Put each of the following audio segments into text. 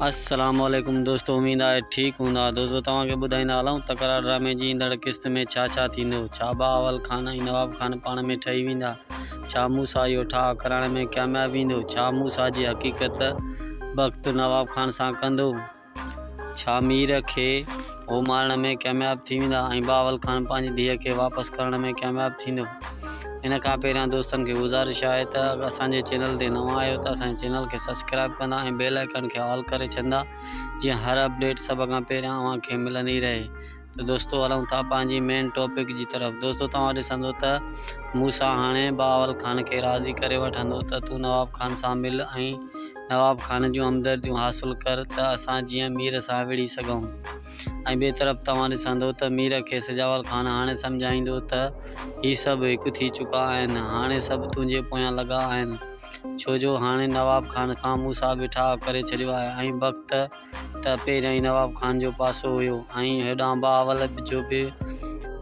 السلام عليڪم دوستو اميد آهي ٺيڪ هوندا دوستو توهان کي ٻڌائيندا هلون تڪرار ڊرامي جي ايندڙ قسط ۾ ڇا ڇا ٿيندو ڇا بهاول خان ۽ نواب خان پاڻ ۾ ٺهي ويندا ڇا موسيٰ اهو ٺاهه ڪرائڻ ۾ ڪامياب ويندو ڇا موسيٰ جي حقيقت بخت نواب خان سان ڪندو ڇا مير کي هو مارڻ ۾ ڪامياب ٿي ويندا ۽ بهاول خان پنهنجي ڌيء کي واپس ڪرڻ ۾ ڪامياب ٿيندو؟ ان کان پهريان دوستن کي گذارش آهي ته اسان جي چينل تي نوان آهيو ته اسان جي چينل کي سبسڪرائب ڪندا ۽ بيل آئيڪن کي آل ڪري ڇڏندا جيئن هر اپڊيٽ سڀ کان پهريان اوهان کي ملندي رهي ته دوستو هلون ٿا پنهنجي مين ٽاپڪ جي طرف دوستو توهان ڏسندو ته موسيٰ هاڻي بهاول خان کي راضي ڪري وٺندو ته تون نواب خان سان مل ۽ نواب خان جون همدرديون حاصل ڪر ته اسان جيئن مير سان وڙهي سگهون ۽ ٻئي طرف توهان ڏسندو ته مير کي سجاول خان هاڻي سمجهائيندو ته هي سڀ هڪ ٿي چڪا آهن هاڻي سڀ تنهنجي پويان لڳا آهن ڇو جو هاڻي نواب خان کان موسيٰ به ٺاهه ڪري ڇڏيو آهي ۽ بخت ته پهريائين نواب خان جو پاسو هيو ۽ هيڏانهن بهاول جو به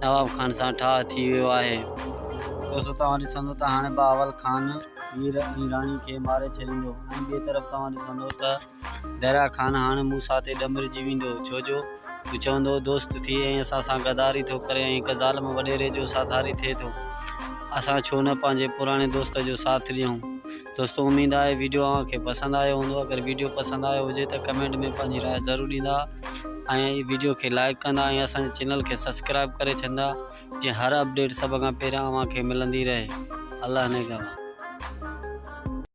نواب خان سان ٺاهه ٿي ويو آهي. دوستو توهان ڏسندو ته هاڻي بهاول خان مير ۽ راڻي کي ماري ڇڏيندو ۽ ٻئي طرف توهان ڏسندو ته دريا خان هاڻي موسيٰ تي ڏمرجي ويندو ڇو جو هو چوندو دوست ٿي ۽ اسان سان غداري ٿو ڪري ۽ هڪ ظالم وڏيري جو ساٿاري ٿئي ٿو اسان ڇو نه پنهنجي پراڻي دوست جو ساٿ ڏيون. دوستو اميد آهي ويڊيو اوهان کي پسند آيو هوندو اگر ويڊيو پسند آيو هجي ته ڪمينٽ ۾ پنهنجي راء ضرور ڏيندا ۽ ويڊيو کي لائڪ ڪندا ۽ اسان جي چينل کي سبسڪرائب ڪري ڇڏندا جيئن هر اپڊيٽ سڀ کان پهريان اوهان کي ملندي رهي الله نگهبان.